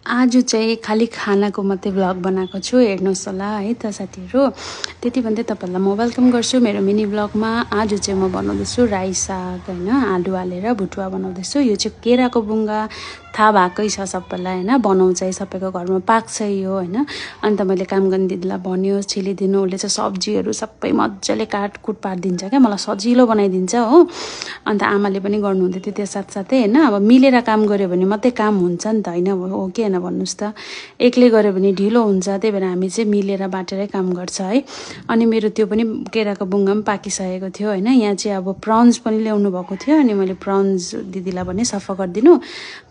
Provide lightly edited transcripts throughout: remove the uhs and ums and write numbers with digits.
आज चाहिँ खाली खानाको मात्रै भ्लग बनाएको छु, हेर्नुहोस् होला है त साथीहरू। त्यति भन्दै तपाईँहरूलाई म वेलकम गर्छु मेरो मिनी भ्लगमा। आज चाहिँ म बनाउँदैछु राई साग होइन, आलु हालेर भुटुवा बनाउँदैछु। यो चाहिँ केराको बुङ्गा थाहा भएकै छ सबैलाई होइन, बनाउँछ सबैको घरमा पाक्छ यो होइन। अन्त मैले काम गर्ने दिदीलाई भन्यो छिलिदिनु, उसले चाहिँ सब्जीहरू सबै मजाले काटकुट पारिदिन्छ क्या, मलाई सजिलो बनाइदिन्छ हो। अन्त आमाले पनि गर्नुहुन्थ्यो त्यो साथसाथै होइन। अब मिलेर काम गऱ्यो भने मात्रै काम हुन्छ नि त होइन, हो कि होइन भन्नुहोस् त। एक्लै गऱ्यो भने ढिलो हुन्छ, त्यही भएर हामी चाहिँ मिलेर बाटेरै काम गर्छ है। अनि मेरो त्यो पनि केराको बुङ्गा पनि पाकिसकेको थियो होइन। यहाँ चाहिँ अब प्रन्स पनि ल्याउनु भएको थियो, अनि मैले प्रन्स दिदीलाई भने सफा गरिदिनु।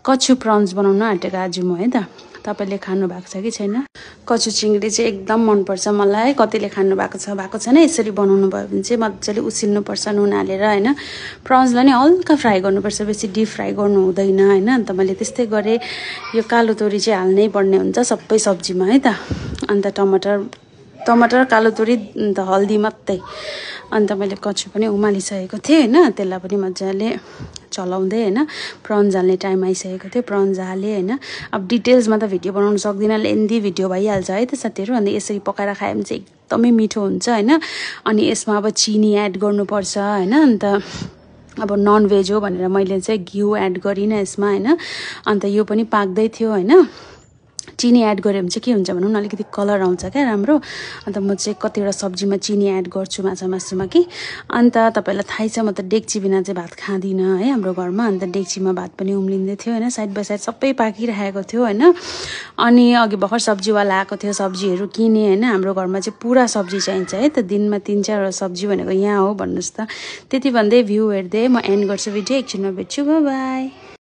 कछु प्रन्स बनाउन आँटेको आज म है त। तपाईँले खानु भएको छ कि छैन? कछु चिङ्डी चाहिँ एकदम मनपर्छ मलाई। कतिले खानु भएको छैन, यसरी बनाउनु भयो भने चाहिँ मजाले उसिन्नुपर्छ नुन हालेर होइन। प्रन्सलाई नि हल्का फ्राई गर्नुपर्छ, बेसी डिप फ्राई गर्नु हुँदैन होइन। अन्त मैले त्यस्तै गरेँ। यो कालो तोरी चाहिँ हाल्नै पर्ने हुन्छ सबै सब्जीमा है त। अन्त टमाटर कालो तोरी अन्त हल्दी मात्रै। अन्त मैले कछु पनि उमालिसकेको थिएँ होइन, त्यसलाई पनि मजाले चलाउँदै होइन। प्रन्स हाल्ने टाइम आइसकेको थियो, प्रन्स हालेँ होइन। अब डिटेल्समा त भिडियो बनाउन सक्दिनँ, लेन्दी भिडियो भइहाल्छ है त साथीहरू। अनि यसरी पकाएर खायो भने चाहिँ एकदमै मिठो हुन्छ होइन। अनि यसमा अब चिनी एड गर्नुपर्छ होइन। अन्त अब ननभेज हो भनेर मैले चाहिँ घिउ एड गरिनँ यसमा होइन। अन्त यो पनि पाक्दै थियो होइन। चिनी एड गऱ्यो भने चाहिँ के हुन्छ भनौँ न, अलिकति कलर आउँछ क्या राम्रो। अन्त म चाहिँ कतिवटा सब्जीमा चिनी एड गर्छु, मासुमा कि। अन्त तपाईँलाई थाहै छ म त डेक्ची बिना चाहिँ भात खाँदिनँ है हाम्रो घरमा। अन्त डेक्चीमा भात पनि उम्लिँदै थियो होइन, साइड बाई साइड सबै पाकिरहेको थियो होइन। अनि अघि भर्खर सब्जीवाला आएको थियो, सब्जीहरू किने होइन। हाम्रो घरमा चाहिँ पुरा सब्जी चाहिन्छ है त, दिनमा 3-4 सब्जी भनेको यहाँ हो भन्नुहोस् त। त्यति भन्दै भ्यू हेर्दै म एन्ड गर्छु भिडियो, एकछिनमा भेट्छु, बाई।